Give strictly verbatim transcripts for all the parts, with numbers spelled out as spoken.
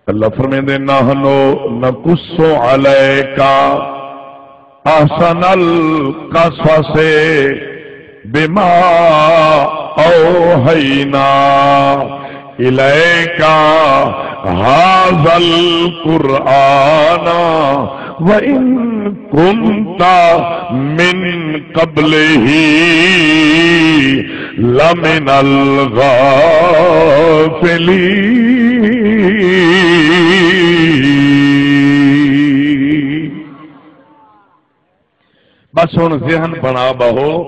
اللہ فرمیندے، "نحن نقص علیک احسن القصص بما اوحینا الیک ھذا القرآن وان کنت من قبلہ لمن الغافلین۔" بس ہݨ ذہن بݨا ٻہو۔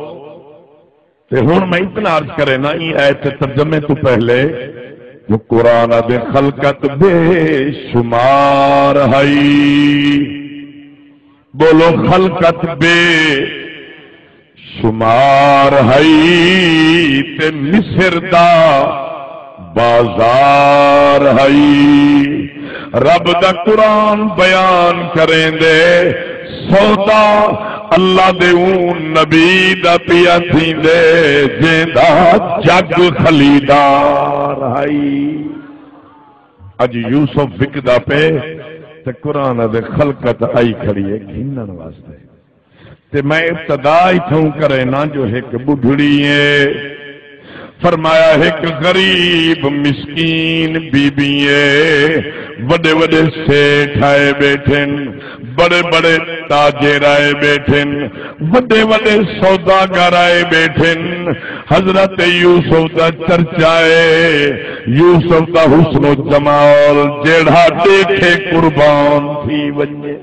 تے ہݨ میں اتنا عرض کرینا، ایں آیت دے ترجمے توں پہلے جو قرآن دے خلقت بے شمار ہئی۔ بولو، خلقت بے شمار ہئی تے مصر دا بازار ہئی۔ رب دا قرآن بیان کریندے، سودا اللہ دے اوں نبی دا پیا تھیندے، جیندا جگ خلیدار ہئی۔ اڄ یوسف وکدا پئے تے قرآن دے خلقت آئی کھڑی ہے گھنݨ واسطے۔ تے میں ابتدا اتھوں کرینا جو ہک ٻڈھڑی ہے، فرمایا ہک غریب مسکین بی بی ہے، وݙے وݙے سیٹھ آئے ٻیٹھن، بڑے بڑے تاجر آئے ٻیٹھن، وݙے وݙے سوداگر آئے ٻیٹھن۔ حضرت یوسف دا چرچا ہے، یوسف دا حسن و جمال، جیڑھا ݙیکھے قربان تھی ونڄے۔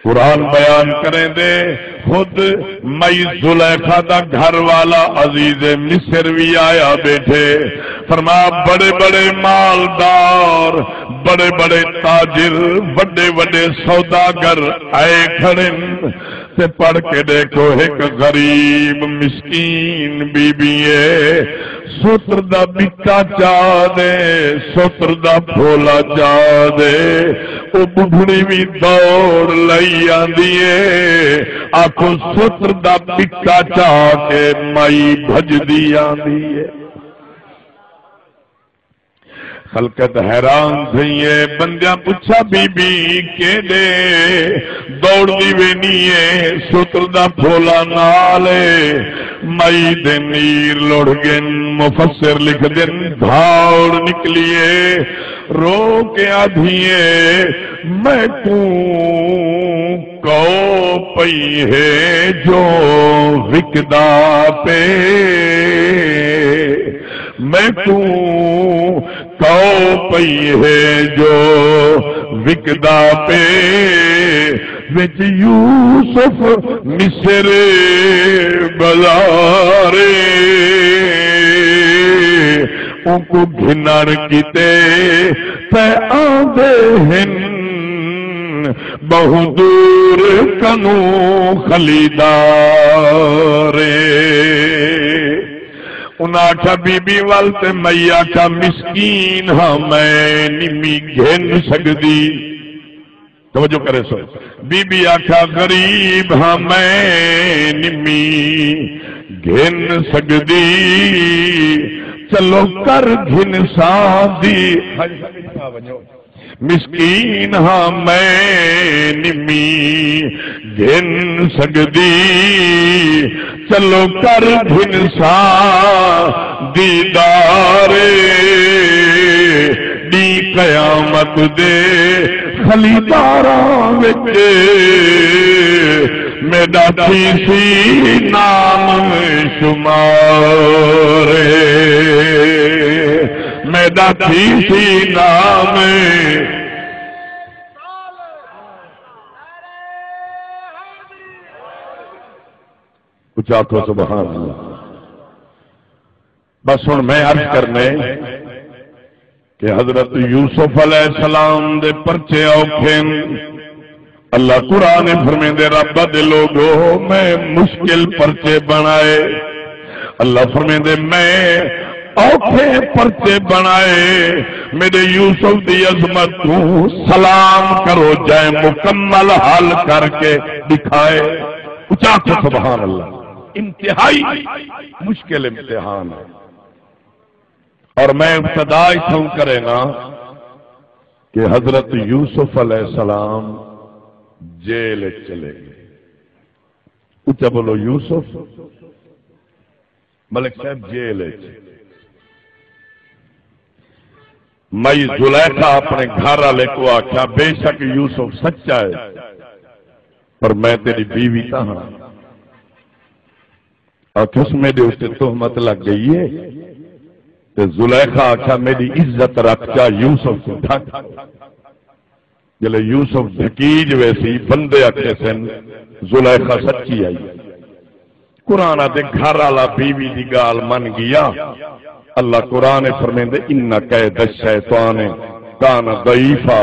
قرآن بیان کریندے، خود مئی زلیخا دا گھر والا عزیز مصر وی آیا ٻیٹھے۔ فرمایا، بڑے بڑے مالدار، بڑے بڑے تاجر، وݙے وݙے سوداگر آئے کھڑن۔ تے پڑھ کے ݙیکھو، ہک غریب مسکین بی بی ہے، سوتر دا ٻٹا چا ݙے، سوتر دا پھولا چا ݙے، او ٻڈھڑی وی دوڑ لئی آندی ہے۔ آکھو، سوتر دا ٻٹا چا کے مائی بھڄدی آندی ہے۔ خلقت حیران تھئی ہے۔ بندیاں پچھا، بی بی کیݙے دوڑدی وینی ہے؟ سوتر دا پھولا نال ہے۔ مئی دے نیر لڑھ ڳن، مفسر لکھدن، دھاوڑ نکلی ہے۔ رو کے آدھی ہے، میکوں کئو پئی ہے جو وکدا پئے، میکوں کئو پئی ہے جو وکدا پئے، وچ یوسف مصر بازارے، اونکوں گھنݨ کیتے پئے آندے ہن ٻہوں دور کنوں خلیدارے۔ انہاں آکھیا، بی بی ول تے مئی آکھیا، مسکین ہاں میں نمی گھن سڳدی۔ توجہ کریسو، بی بی آکھیا، غریب ہاں میں نمی گھن سڳدی، چلو کر گھنساں دی۔ مسکین ہاں میں نمی گھن سڳدی، چلو کر گھنساں دیدارے، ݙینہہ قیامت دے خلیداراں وچ میݙا تھیسی نام شمار، میݙا تھیسی نام۔ اچا آکھو سبحان اللہ۔ بس ہݨ میں عرض کرنے کہ حضرت یوسف علیہ السلام دے پرچے اوکھے ہن۔ اللہ قرآن فرمیندے، رب دے لوگو، میں مشکل پرچے بݨائے۔ اللہ فرمیندے، میں اوکھے پرچے بݨائے۔ میݙے یوسف دی عظمت کوں سلام کرو، جئیں مکمل حل کر کے ݙکھائے۔ اچا آکھو سبحان اللہ۔ انتہائی مشکل امتحان ہے۔ اور میں ابتدا اتھوں کرے نا کہ حضرت یوسف علیہ السلام جیل وچ چلے گئے۔ اچا بولو، یوسف، ملک صاحب جیل وچ۔ مائی زلیخا اپنے گھر والے کو آکھیا، بے شک یوسف سچا ہے، پر میں تیری بیوی تاں ہاں۔ آکھس، میݙے اتے تہمت لڳ ڳئی ہے۔ تے زلیخا آکھیا، میݙی عزت رکھ، چا یوسف کوں ڈھک۔ جلے یوسف ڈھکیج ویسی، بندے آکھے سن، زلیخا سچی آئی۔ قرآن آدھے، گھر والا بیوی دی ڳالھ من ڳیا۔ اللہ قرآن وچ فرمیندے، ان کید الشیطان کان ضعیفا،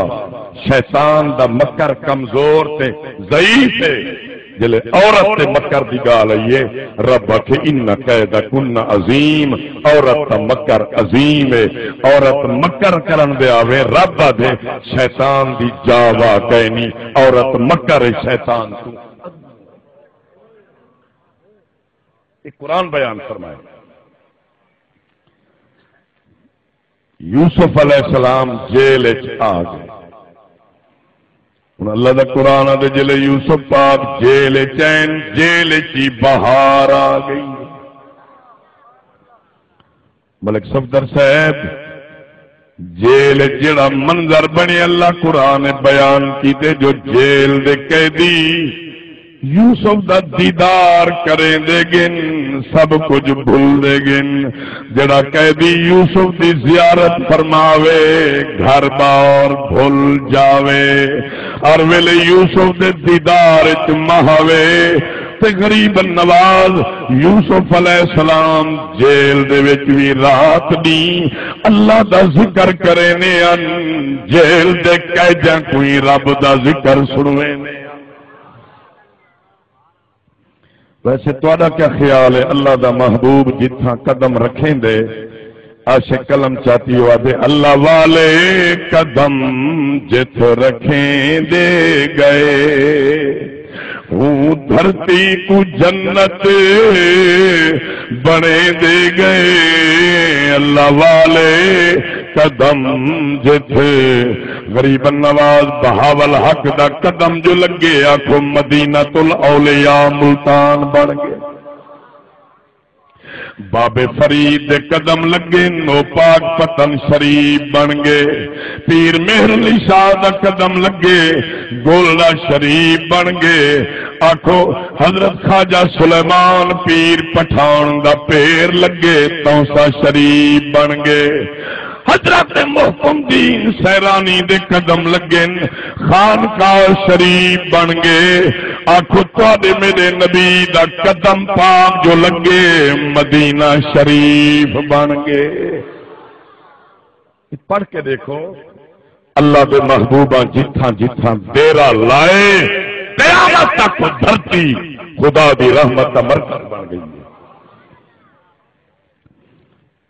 شیطان دا مکر کمزور تے ضعیف ہے۔ جلے عورت دے مکر دی ڳالھ آئی ہے، رب آکھے، ان کیدکن عظیم، عورت دا مکر عظیم ہے۔ عورت مکر کرن دے آوے، رب آدھے، شیطان دی جا واہ کائنی، عورت مکر ہے شیطان توں۔ یہ قرآن بیان فرمائے۔ یوسف علیہ السلام جیل اچ آ ڳئے۔ ہݨ اللہ دا قرآن آدھے، جلے یوسف پاک جیل اچ آئن، جیل اچ ہی بہار آ ڳئی۔ ملک صفدر صاحب، جیل اچ جیڑھا منظر بݨے، اللہ قرآن بیان کیتے جو جیل دے قیدی یوسف دا دیدار کریندے ڳن، سب کجھ بھلدے ڳن۔ جیڑھا قیدی یوسف دی زیارت فرماوے، گھر بار بھل جاوے، ہر ویلے یوسف دے دیدار اچ محوے۔ تے غریب نواز یوسف علیہ السلام جیل دے وچ وی رات ݙینہہ اللہ دا ذکر کریندے ہن، جیل دے قیدیاں کوں ہی رب دا ذکر سݨویندے ہن۔ ویسے تہاݙا کیا خیال ہے، اللہ دا محبوب جتھاں قدم رکھیندے، عاشق قلم چاتی ہوا دے، اللہ والے قدم جتھ رکھیندے ڳئے، اوں دھرتی کوں جنت بݨیندے ڳئے، اللہ والے قدم جتھ۔ غریب نواز بہاول حق دا قدم جو لڳے، آکھو مدینۃ الاولیاء ملتان بݨ ڳئے۔ بابے فرید دے قدم لڳن، او پاک پتن شریف بݨ ڳئے۔ پیر مہر علی شاہ دا قدم لڳے، گولڑا شریف بݨ ڳئے۔ آکھو حضرت خواجہ سلیمان پیر پٹھان دا پیر لڳے، تونسہ شریف بݨ ڳئے۔ حضرت محکم دین سیرانی دے قدم لڳن، خانقاہ شریف بݨ ڳئے۔ آکھو تہاݙے میݙے نبی دا قدم پاک جو لڳے، مدینہ شریف بݨ ڳئے۔ پڑھ کے ݙیکھو، اللہ دے محبوباں جتھاں جتھاں ڈیرہ لائے، قیامت تک دھرتی خدا دی رحمت دا مرکز بݨ ڳئی ہے۔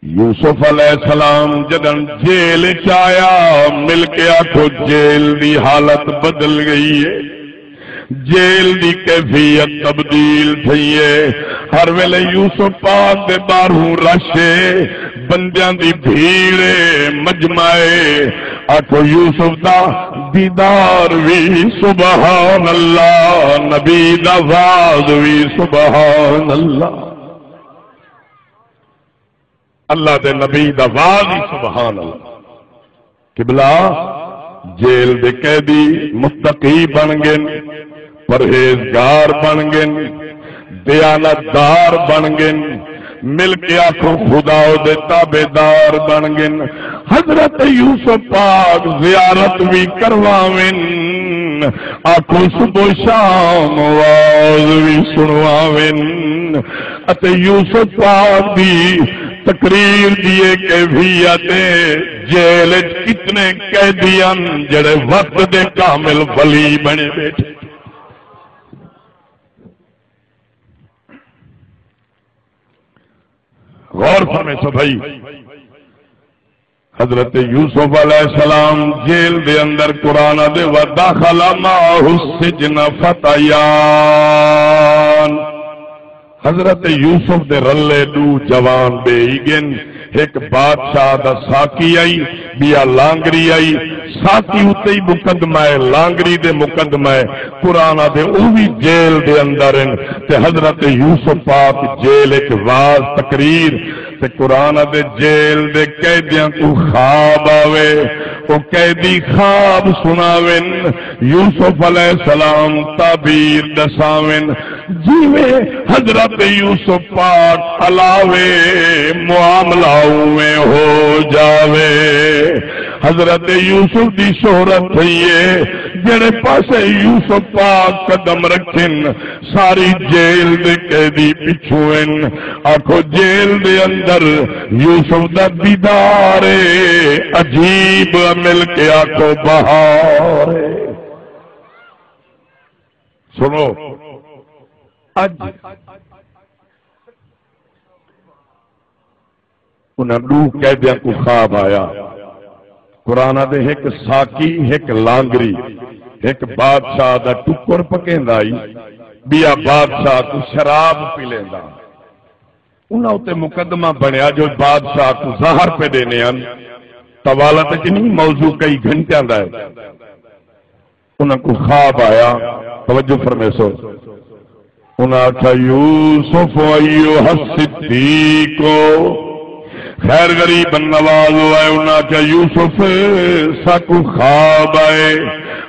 یوسف علیہ السلام جݙݨ جیل اچ آیا، مل کے آکھو، جیل دی حالت بدل ڳئی ہے، جیل دی کیفیت تبدیل تھئی ہے۔ ہر ویلے یوسف پاک دے ٻاہروں رش ہے، بندیاں دی بھیڑ ہے، مجمع ہے۔ آکھو، یوسف دا دیدار وی سبحان اللہ، نبی دا وعظ وی سبحان اللہ۔ اللہ دے نبی دا وعظ ہی سبحان اللہ۔ قبلہ، جیل دے قیدی متقی بݨ ڳن، پرہیزگار بݨ ڳن، دیانت دار بݨ ڳن، مل کے آکھو خدا دے تابعدار بݨ ڳن۔ حضرت یوسف پاک زیارت وی کرواون، آکھو صبح و شام وعظ وی سݨواون۔ اتے یوسف پاک دی تقریر دی اے کیفیت ہے، جیل اچ کتنے قیدی ہن جڑے وقت دے کامل ولی بݨے ٻیٹھے۔ غور فرمائیسو بھائی، حضرت یوسف علیہ السلام جیل دے اندر، قرآن دے، ودخل معه السجن فتيان۔ حضرت یوسف دے رلے ݙو جوان ٻئے ای ڳن، ہک بادشاہ دا ساقی آئی، ٻیا لانگری آئی۔ ساقی اتے ای مقدمہ ہے، لانگری دے مقدمہ ہے۔ قرآن آہدے او وی جیل دے اندر ہن، تے حضرت یوسف پاک جیل اچ وعظ تقریر، تے قرآن آہدے جیل دے قیدیاں کوں خواب آوے، او قیدی خواب سݨاون، یوسف علیہ السلام تعبیر ݙساون۔ جیویں حضرت یوسف پاک الاوے، معاملہ اونویں ہو جاوے۔ حضرت یوسف دی شہرت تھئی ہے، جیڑھے پاسے یوسف پاک قدم رکھن، ساری جیل دے قیدی پچھوں ہن۔ آکھو، جیل دے اندر یوسف دا دیدار ہے، عجیب، مل کے آکھو، بہار ہے۔ سنو، اڄ انہاں ݙو قیدیاں کوں خواب آیا۔ قرآن آہدے ہک ساقی، ہک لانگری، ہک بادشاہ دا ٹکر پکیندا ہئی، ٻیا بادشاہ کوں شراب پلیندا۔ انہاں اتے مقدمہ بݨیا جو بادشاہ کوں زہر پئے ݙیندے ہن۔ طوالت اچ نہیں، موضوع کئی گھنٹیاں دا ہے۔ انہاں کوں خواب آیا، توجہ فرمیسو۔ انہاں آکھیا، "یوسف ایھا الصدیق۔" خیر غریب نواز ہوئے، انہاں آکھیا، "یوسف، ساکوں خواب آئے۔"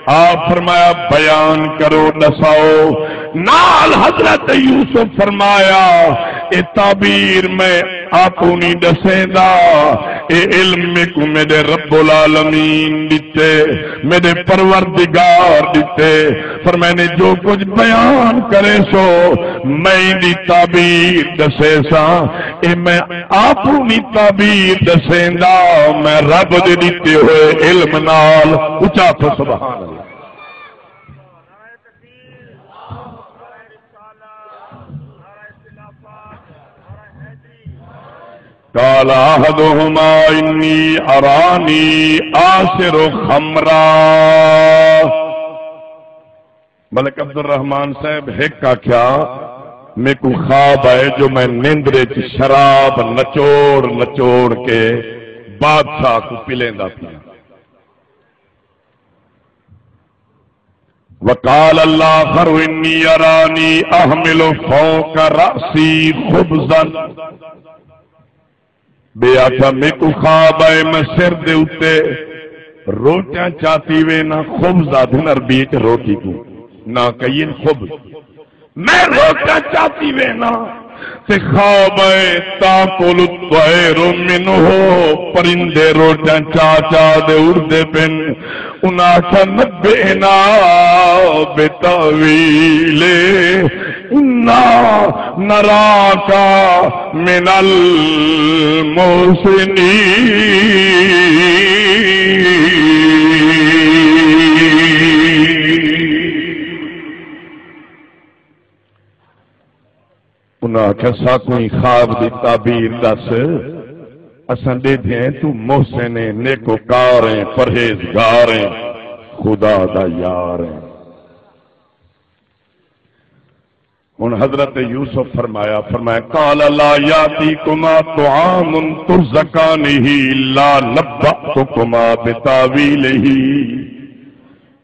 آپ فرمایا، "بیان کرو، ݙساؤ۔" نال حضرت یوسف فرمایا، "اے تعبیر میں آپوں نہیں ݙسیندا، اے علم میکوں میݙے رب العالمین ݙتے، میݙے پروردگار ݙتے۔" فرمائے نے، "جو کجھ بیان کریسو، میں ایندی تعبیر ݙسیساں، اے میں آپوں نہیں تعبیر ݙسیندا، میں رب دے ݙتے ہوئے علم نال۔" اچا آکھو، سبحان اللہ۔ قال احدهما انی ارانی اعصر خمرا۔ ملک عبدالرحمان صاحب ہک آکھیا، "میکوں خواب آئے جو میں نیندر اچ شراب نچوڑ نچوڑ کے بادشاہ کوں پلیندا پیاں۔" وقال الآخر انی ارانی احمل فوق رأسی خبزا۔ ٻئے آکھیا، "میکوں خواب آئے میں سر دے اتے روٹیاں چاتی وینا۔" خبز آہدن عربی اچ روٹی کوں، نہ کہین خبز۔ میں روٹیاں چاتی وینا تے خواب آئے، تاکل الطیر منہ، پرندے روٹیاں چا چا دے اڑدے پن۔ انہاں آکھیا، "نبئنا بتاویلہ انا نراک من المحسنین۔" انہاں آکھیا، "ساکوں ہی خواب دی تعبیر ݙس، اساں ݙیدھے ہیں توں محسن ہیں، نیکوکار ہیں، پرہیزگار ہیں، خدا دا یار ہیں۔" ہن حضرت یوسف فرمایا، فرمایا، "قال لا یاتیکما طعام ترزقانہ الا نبأتکما بتاویلہ۔"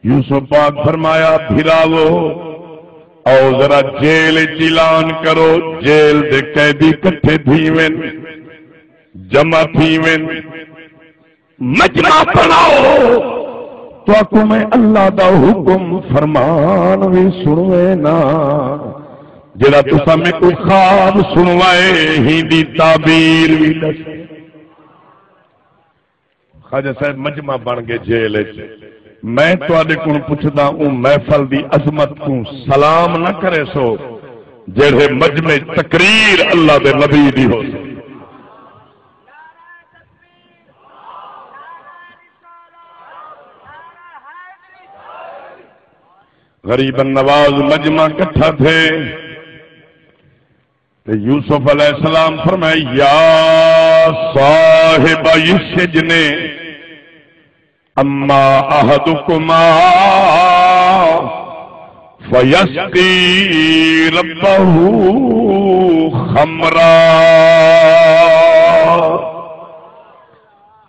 یوسف پاک فرمایا، "بھراوو، آؤ ذرا جیل اچ اعلان کرو، جیل دے قیدی کٹھے تھیون، جمع تھیون، مجمع بݨاؤ، تہاکوں میں اللہ دا حکم فرمان وی سݨوینا، جیڑھا تساں میکوں خواب سݨوائے، ہیندی تعبیر وی ݙسے۔" خواجہ صاحب مجمع بݨ ڳئے جیل اچ۔ میں تہاݙے کوں پچھدا، اوں محفل دی عظمت کوں سلام نہ کریسو، جیڑھے مجمع اچ تقریر اللہ دے نبی دی ہوسی۔ غریب نواز مجمع کٹھا تھئے۔ تے یوسف علیہ السلام فرمائے، یا صاحب السجن، اما احدکما فیسقی ربہ خمرا۔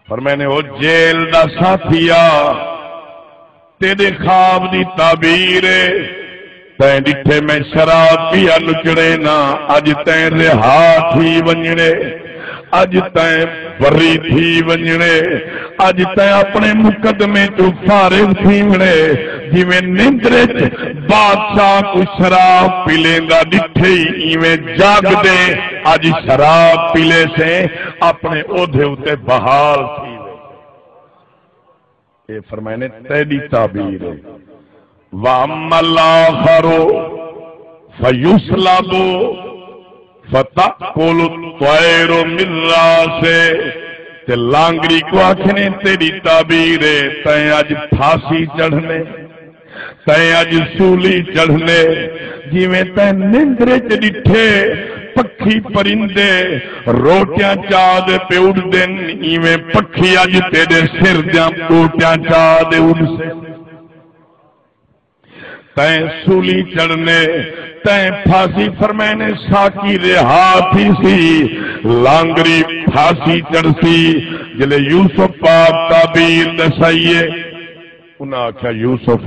فرمائے نے، او جیل دا ساتھیا، تیݙے خواب دی تعبیر ہے، تیں ݙٹھے میں شراب پیا نچڑے نا، اڄ تیں رہا تھی ونڄݨے، اڄ تیں بری تھی ونڄݨے، اڄ تیں اپݨے مقدمے توں فارغ تھیوݨے۔ جیویں نندر اچ بادشاہ کوں شراب پلیندا ݙٹھے، ایویں جاڳدے اڄ شراب پلیسیں، اپݨے عہدے اتے بحال تھی ویسیں۔ اے فرمائے نے تیݙی تعبیر ہے۔ واما الآخر فیصلب فتأکل الطیر من رأسہ، تے لانگڑی کوں آکھنے تیݙی تعبیر ہے، تیں اڄ پھاسی چڑھنے، تیں اڄ سولی چڑھنے۔ جیویں تیں نندر اچ ݙٹھے پکھی پرندے روٹیاں چا دے پئے اݙدن، ایویں پکھی اڄ تیݙے سر دیاں ٻوٹیاں چا دے اݙسن۔ تیں سولی چڑھنے، تیں پھاسی۔ فرمائے نے ساقی رہا تھیسی، لانگڑی پھاسی چڑھسی۔ جلے یوسف پاک تعبیر ݙسائیے، انہاں آکھیا، یوسف،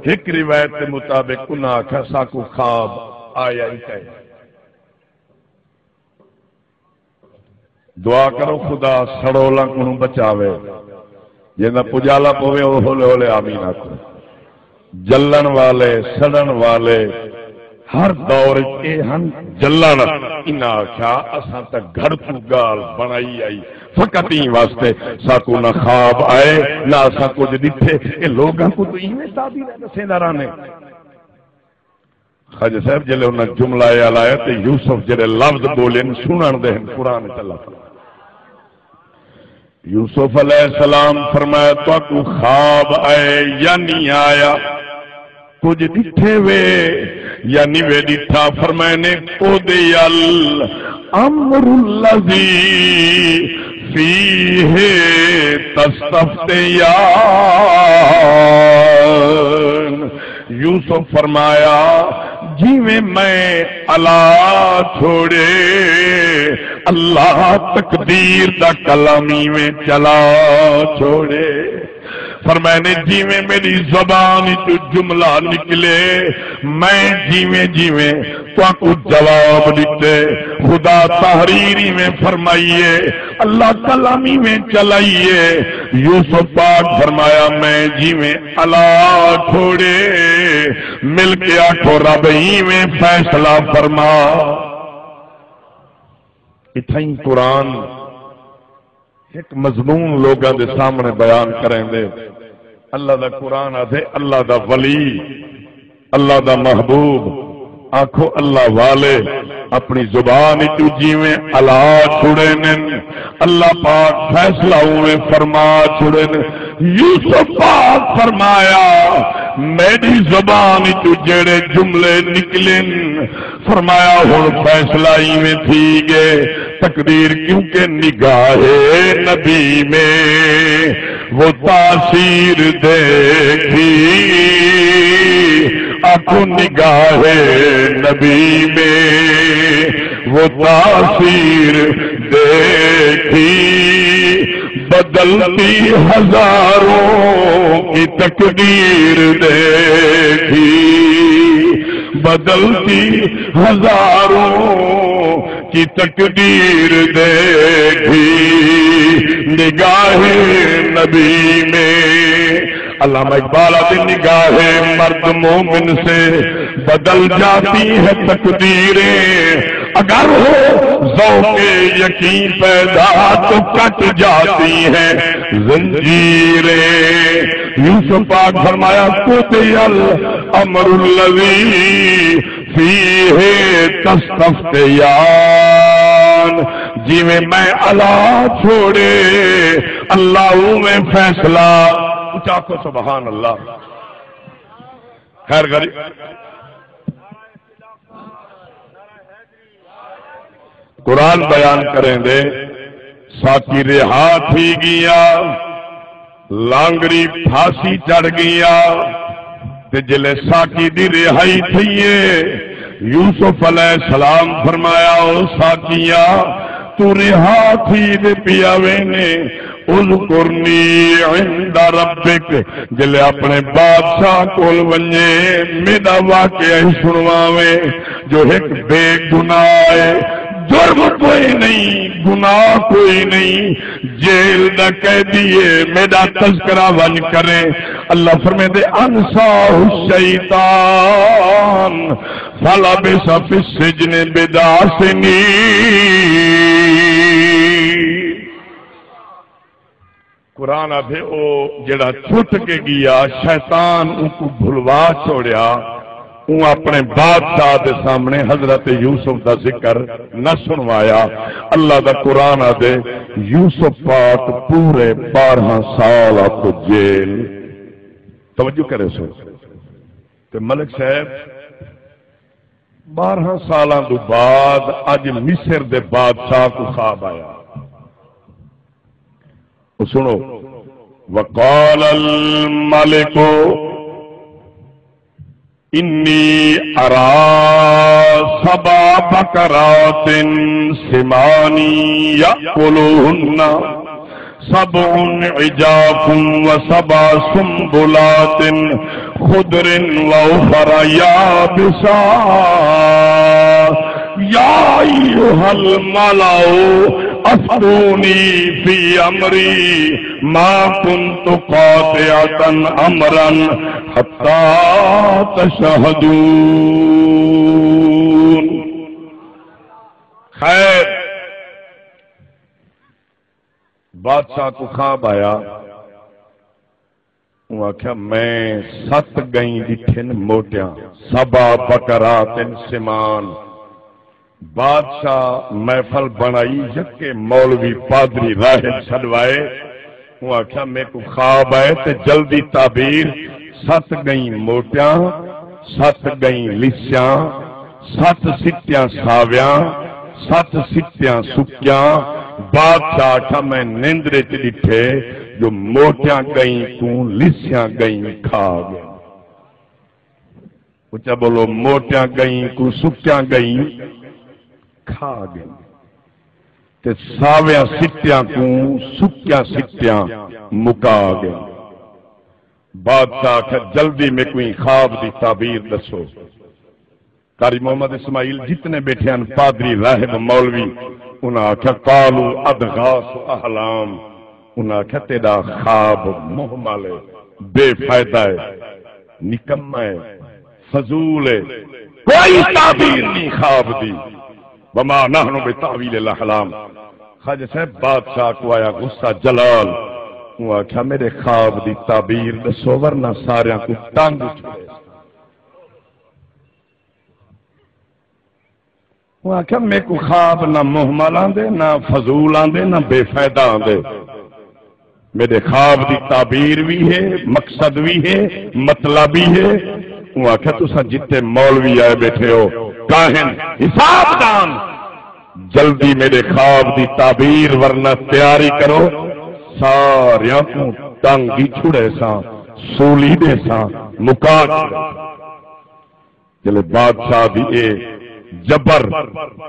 ہک روایت دے مطابق انہاں آکھیا، ساکوں خواب آیا ہی کائے۔ دعا کرو خدا سڑولاں کنوں بچاوے، جیندا پجالا پوے او ہولے ہولے آمین آکھو۔ جلݨ والے، سڑݨ والے ہر دور اچ اے ہن، جلݨ۔ انہاں آکھیا، اساں تاں گھر توں ڳالھ بݨائی آئی، فقط ایں واسطے ساکوں نہ خواب آئے، نہ اساں کجھ ݙٹھے۔ اے لوگاں کوں توں ایویں تعبیراں ݙسیندا رہنے۔ خواجہ صاحب، جلے انہاں جملہ اے آلایا تے یوسف جڑے لفظ بولے نے، سنن دے ہن۔ قرآن وچ اللہ فرمائے، یوسف علیہ السلام فرمایا، تہاکوں خواب آئے یا نہیں آیا؟ کجھ ݙٹھے وے یا نہیں وے ݙٹھا؟ فرمائے نے، قضی الامر الذی فیہ تستفتیان۔ یوسف فرمایا، جیویں میں الا چھوڑے، اللہ تقدیر دا قلم ایویں چلا چھوڑے۔ فرمائے نے، جیویں میݙی زبان اچوں جملہ نکلے، میں جیویں جیویں تہاکوں جواب ݙتے، خدا تحریر ایویں فرمائیے، اللہ قلم ایویں چلائیے۔ یوسف پاک فرمایا، میں جیویں الا چھوڑے، مل کے آکھو، رب ایویں فیصلہ فرما۔ اتھائیں قرآن ہک مضمون لوگاں دے سامݨے بیان کریندے۔ اللہ دا قرآن آہدے، اللہ دا ولی، اللہ دا محبوب، آکھو اللہ والے، اپݨی زبان اچوں جیویں الا چھڑینن، اللہ پاک فیصلہ اوویں فرما چھڑینن۔ یوسف پاک فرمایا، میݙی زبان اچوں جیڑھے جملے نکلن، فرمایا، ہݨ فیصلہ ایویں تھی ڳئے، تقدیر کیونکہ نگاہ نبی میں وہ تاثیر دیکھی، آنکھوں نگاہ نبی میں وہ تاثیر دیکھی، بدلتی ہزاروں کی تقدیر دیکھی، بدلتی ہزاروں کی تقدیر دیکھی، نگاہ نبی میں۔ علامہ اقبال آہدے، نگاہ مرد مومن سے بدل جاتی ہے تقدیریں، اگر ہو ذوق یقین پیدا تو کٹ جاتی ہیں زنجیریں۔ یوسف پاک فرمایا، قضی الامر الذی فیہ تستفتیان، جیویں میں الا چھوڑے، اللہ اوویں فیصلہ۔ اچا آکھو سبحان اللہ۔ خیر غریب قرآن بیان کریندے، ساقی رہا تھی ڳیا، لانگڑی پھاسی چڑھ ڳیا۔ تے جلے ساقی دی رہائی تھئی ہے، یوسف علیہ السلام فرمایا، او ساقیا، تو رہا تھی دے پیا وینے، اذکرنی عند ربک، جلے اپنے بادشاہ کول ونجے، میرا واقعہ ہی سنواویں، جو ایک بے گناہ ہے، جرم کوئی نہیں، گناہ کوئی نہیں، جیل دا قیدی ہے، میرا تذکرہ ونج کرے۔ اللہ فرمیندے، انساہ الشیطان فلبث فی السجن بضع سنین۔ قرآن آدھے، او جڑا چھٹ کے گیا، شیطان اونکوں بھلوا چھوڑیا۔ اوں اپݨے بادشاہ دے سامݨے حضرت یوسف دا ذکر نہ سݨوایا۔ اللہ دا قرآن آہدے، یوسف پاک پورے ٻارہاں سال آپ جیل۔ توجہ کرے سو۔ تے ملک صاحب، ٻارہاں سالاں دو بعد اڄ مصر دے بادشاہ کوں خواب آیا۔ او سݨو، وقال الملک انی ارا سبع بقرات سمان یأکلہن سبع عجاف وسبع سنبلات خضر وأخر یابسات یا ایھا الملأ افتونی فی امری ما کنت قاطعة امرا حتی تشہدون۔ خیر، بادشاہ کوں خواب آیا، اوں آکھیا، میں ست ڳئیں ݙٹھن موٹیاں، سبع بقرات سمان۔ بادشاہ محفل بݨائی، یکے مولوی پادری راہب سݙوائے۔ اوں آکھیا، میکوں خواب آئے تے جلدی تعبیر، ست ڳئیں موٹیاں، ست ڳئیں لسیاں، ست سٹیاں ساویاں، ست سٹیاں سکیاں۔ بادشاہ آکھیا، میں نندر اچ ݙٹھے جو موٹیاں ڳئیں کوں لسیاں ڳئیں کھا ڳئن۔ اچا بولو، موٹیاں ڳئیں کوں سکیاں ڳئیں کھا ڳئن تے ساویاں سٹیاں کوں سکیاں سٹیاں مکا ڳئن۔ بادشاہ آکھیا، جلدی میکوں ایں خواب دی تعبیر ݙسو۔ قاری محمد اسماعیل جتنے ٻیٹھے ہن، پادری، راہب، مولوی، انہاں آکھیا، قالوا اضغاث احلام۔ انہاں آکھیا، تیݙا خواب مہمل ہے، بے فائدہ ہے، نکما ہے، فضول ہے، کوئی تعبیر نہیں خواب دی۔ وما نحن بتاویل الاحلام۔ خواجہ صاحب، بادشاہ کوں آیا غصہ جلال، اوں آکھیا، میݙے خواب دی تعبیر ݙسو، ورنہ ساریاں کوں ٹنگ چھوڑے۔ اوں آکھیا، میکوں خواب نہ مہمل آندے، نہ فضول آندے، نہ بے فائدہ آندے۔ میݙے خواب دی تعبیر وی ہے، مقصد وی ہے، مطلب وی ہے۔ اوں آکھیا، تساں جتنے مولوی آئے ٻیٹھے ہو، کاہن، حساب دان، جلدی میݙے خواب دی تعبیر، ورنہ تیاری کرو، ساریاں کوں ٹنگ ہی چھڑیساں، سولی ݙیساں، مکا چھڑیساں۔ جلے بادشاہ دی اے جبر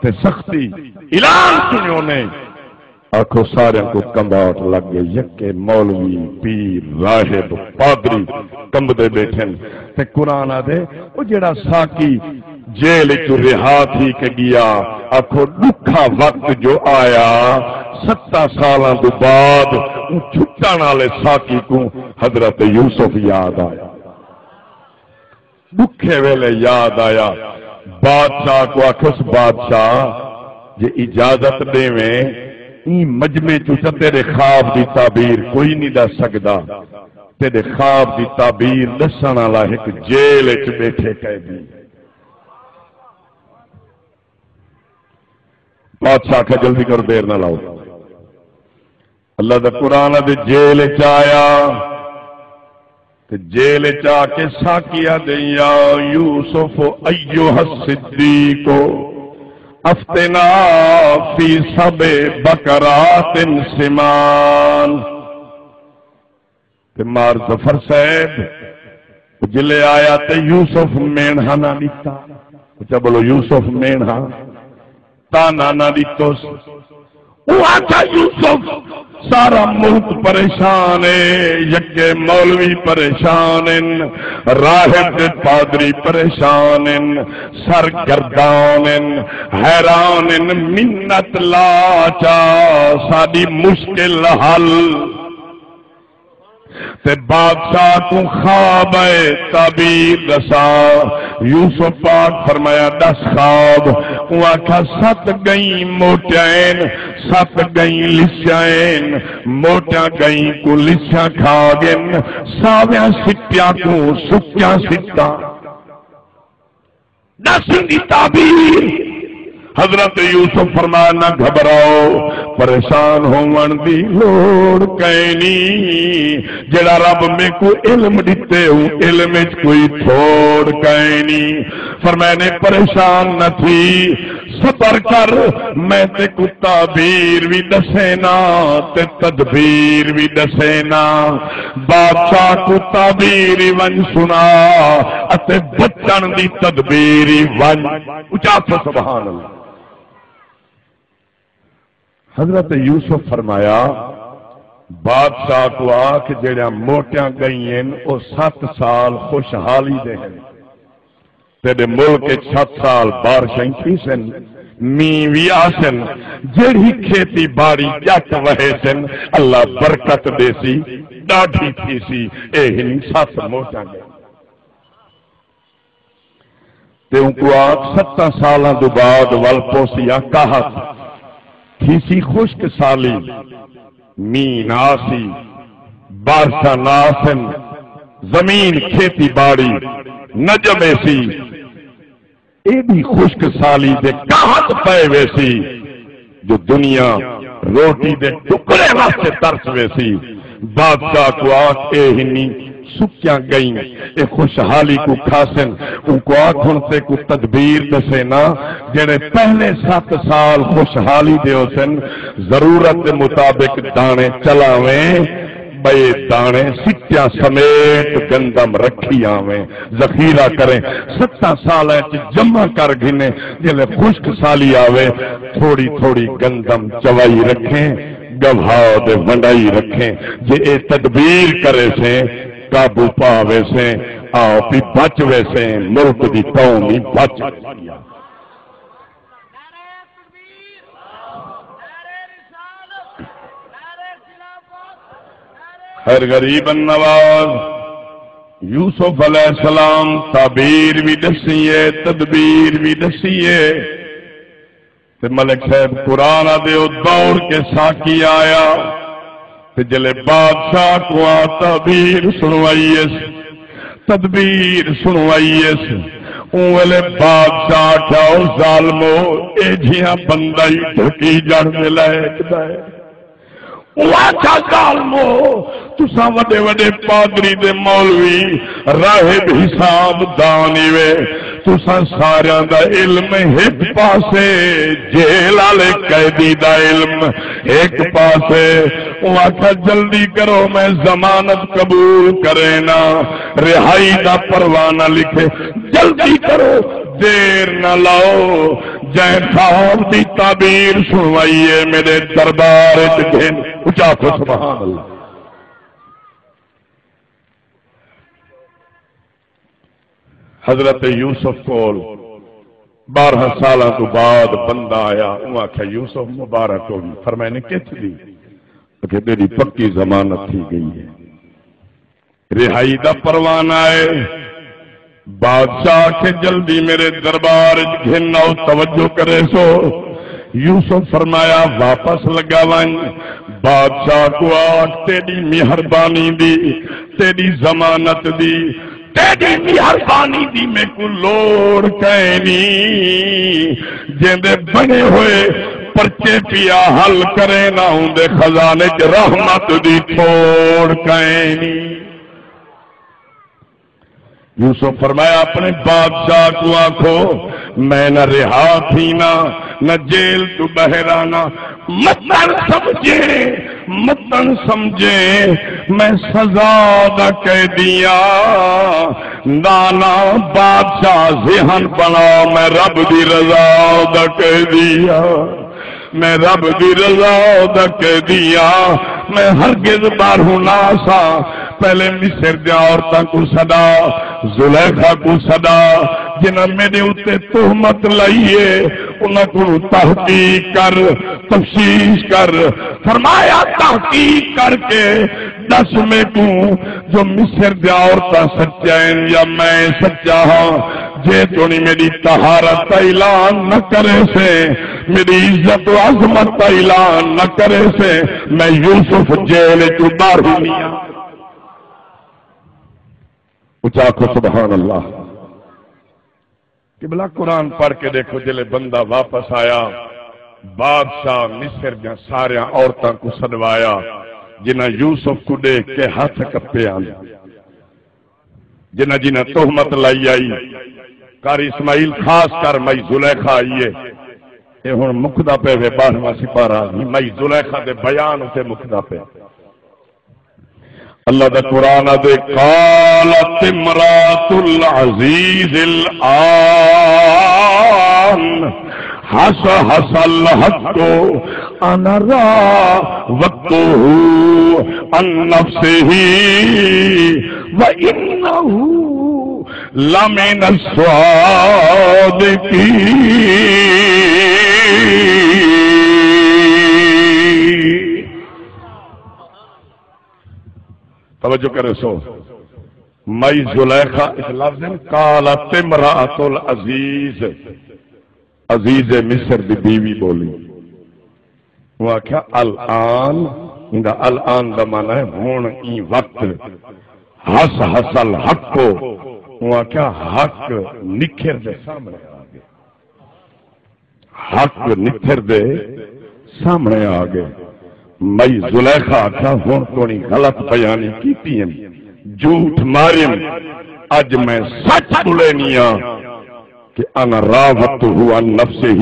تے سختی اعلان سنیو نے، آکھو ساریاں کوں کمباٹ لگ ڳئے۔ یکے مولوی، پیر، راہب، پادری کمبدے ٻیٹھن۔ تے قرآن آہدے، او جیڑھا ساقی جیل اچوں رہا تھی کے ڳیا، آکھو ݙکھا وقت جو آیا، ستاں سالاں دو بعد اوں چھٹݨ آلے ساقی کوں حضرت یوسف یاد آیا۔ ݙکھے ویلے یاد آیا، بادشاہ کوں آکھیس، بادشاہ، جے اجازت ݙیویں، ایں مجمع چوں تاں تیݙے خواب دی تعبیر کوئی نی ݙس سڳدا۔ تیݙے خواب دی تعبیر ݙسݨ آلا ہک جیل اچ ٻیٹھے قیدی۔ بادشاہ آکھیا، جلدی کرو، دیر نہ لاؤ۔ اللہ دا قرآن آہدے جیل اچ آیا تے جیل اچ آ کے ساقی آہدے، یا یوسف ایھا الصدیق افتنا فی سبع بقرات سمان۔ تے مار ظفر صاحب، جلے آیا تے یوسف مینڑھا نہ ݙتا۔ اچا بولو، یوسف مینڑھا تانا نہ ݙتوس۔ او آکھیا، یوسف، سارا ملک پریشان ہے، یکے مولوی پریشان ہن، راہب تے پادری پریشان ہن، سرگردان ہن، حیران ہن، منت لا چا ساݙی مشکل حل۔ تے بادشاہ کوں خواب آئے، تعبیر ݙسا۔ یوسف پاک فرمایا، ݙس خواب۔ اوں آکھیا، ست ڳئیں موٹیاں ہن، ست ڳئیں لسیاں ہن، موٹیاں ڳئیں کوں لسیاں کھا ڳن، ساویاں سٹیاں کوں سکیاں سٹاں۔ ݙس ایندی تعبیر۔ حضرت یوسف فرمایا، نہ گھبراؤ، پریشان ہووݨ دی لوڑ کائنی۔ جیڑھا رب میکوں علم ݙتے، اوں علم اچ کوئی تھوڑ کائنی۔ فرمایا نے، پریشان نہ تھی، صبر کر، میں تیکوں تعبیر وی ݙسینا تے تدبیر وی ݙسینا۔ بادشاہ کوں تعبیر ہی ونڄ سݨا اتے بچݨ دی تدبیر ہی ونڄ۔ اچا آکھو سبحان اللہ۔ حضرت یوسف فرمایا، بادشاہ کوں آکھ، جیڑھیاں موٹیاں ڳئیں ہن، او ست سال خوشحالی دے ہن۔ تیݙے ملک اچ ست سال بارشاں تھیسن، مینہ وی آسن، جیڑھی کھیتی باڑی ڄٹ وہیسن، اللہ برکت ݙیسی، ݙاڈھی تھیسی۔ اے ہن ست موٹاں ڳئیں۔ تے اونکوں آکھ، ستاں سالاں توں بعد ول پوسی آ قحط، تھیسی خشک سالی، مینہ نہ آسی، بارشاں نہ آسن، زمین کھیتی باڑی نہ ڄمیسی، ایݙی خشک سالی تے قحط پئے ویسی جو دنیا روٹی دے ٹکڑے واسطے ترس ویسی۔ بادشاہ کوں آکھ، اے ہنی سکیاں ڳئیں، اے خوشحالی کوں کھاسن۔ اونکوں آکھ، ہݨ تیکوں تدبیر ݙسینا، جیڑھے پہلے ست سال خوشحالی دے ہوسن، ضرورت دے مطابق داݨے چلاویں، ٻئے داݨے سٹیاں سمیت گندم رکھی آویں، ذخیرہ کریں، ستاں سالاں اچ جمع کر گھنیں، جیلے خشک سالی آوے، تھوڑی تھوڑی گندم چوائی رکھیں، ڳوھا تے ونڈائی رکھیں۔ جے اے تدبیر کریسیں، قابو پا ویسیں، آپ ہی بچ ویسیں، ملک دی قوم ہی بچ ویسی۔ خیر غریب النواز یوسف علیہ السلام تعبیر وی ݙسیے، تدبیر وی ݙسیے۔ تے ملک صاحب قرآن آدھے، او دوڑ کے ساقی آیا۔ تے جلے بادشاہ کوں آ تعبیر سݨوائیس، تدبیر سݨوائیس، اوں ویلے بادشاہ آکھیا، او ظالمو، اے جھیاں بندہ ہی ڈھکی جڑ دے لائق دا ہے۔ اوں آکھیا، ظالمو، تساں وݙے وݙے پادری تے مولوی، راہب، حساب دان ہیوے، تساں ساریاں دا علم ہک پاسے، جیل آلے قیدی دا علم ہک پاسے۔ اوں آکھیا، جلدی کرو، میں ضمانت قبول کرینا، رہائی دا پروانہ لکھے، جلدی کرو، دیر نہ لاؤ۔ جئیں خواب دی تعبیر سݨوائی ہے، میݙے دربار اچ گھن۔ اچا آکھو سبحان اللہ۔ حضرت یوسف کول بارہاں سالاں توں بعد بندہ آیا، اوں آکھیا، یوسف مبارک ہووی۔ فرمائے نے، کتھ دی؟ آکھیا، تیݙی پکی ضمانت تھی ڳئی ہے، رہائی دا پروانہ ہے۔ بادشاہ آکھے، جلدی میݙے دربار اچ گھن آؤ، توجہ کریسو۔ یوسف فرمایا، واپس لڳا ونڄ، بادشاہ کوں آکھ، تیݙی مہربانی دی، تیݙی ضمانت دی، تیݙی مہربانی دی میکوں لوڑ کائنی۔ جیندے بݨے ہوئے پرچے پیا حل کرینا، اوندے خزانے اچ رحمت دی تھوڑ کائنی۔ یوسف فرمایا، اپݨے بادشاہ کوں آکھو، میں نہ رہا تھینا، نہ جیل توں ٻاہر آنا، متر سمجھے متن سمجھیں میں سزا دا قیدی آں۔ نانا بادشاہ ذہن بݨا، میں رب دی رضا دا قیدی آں۔ میں رب دی رضا دا قیدی آں۔ میں ہرگز ٻاہروں نہ آساں۔ پہلے مصر دیاں عورتاں کوں سݙا، زلیخا کوں سݙا، جنہاں میݙے اتے تہمت لائی ہے، انہاں کوں تحقیق کر، تفتیش کر۔ فرمایا، تحقیق کر کے ݙس میکوں جو مصر دیاں عورتاں سچیاں ہن یا میں سچا ہاں۔ جے توڑیں میݙی طہارت دا اعلان نہ کریسیں، میݙی عزت و عظمت دا اعلان نہ کریسیں، میں یوسف جیل اچوں ٻاہروں نی آں۔ اچا آکھو سبحان اللہ۔ قبلہ، قرآن پڑھ کے ݙیکھو، جلے بندہ واپس آیا، بادشاہ مصر دیاں ساریاں عورتاں کوں سݙوایا، جنہاں یوسف کوں ݙیکھ کے ہتھ کپے ہن، جنہاں جنہاں تہمت لائی آئی۔ قاری اسماعیل، خاص کر مائی زلیخا آئی ہے، اے ہݨ مکدا پئے وے ٻارہواں سپارہ، مائی زلیخا دے بیان اتے مکدا پئے۔ اللہ دا قرآن آدھے، قالت امرأة العزيز الآن حصحص الحق أنا راودته عن نفسه وإنه لمن الصادقين۔ توجہ کرے سو، مائی زلیخا اس لفظ ہیں، قالت امرأۃ العزیز، عزیز مصر دی بیوی بولی۔ وہ آکھیا، الآن، ایندا الآن دا معنی ہے ہن، ایں وقت، حصحص الحق، وہ آکھیا حق نکھر دے سامنے آ گئے۔ حق نکھر دے سامنے آ گئے۔ مئی زلیخا آکھیا، ہݨ توڑیں غلط بیانی کیتی ہن، جھوٹ ماریم، اڄ میں سچ ٻولینی آں کہ انا راودته عن نفسه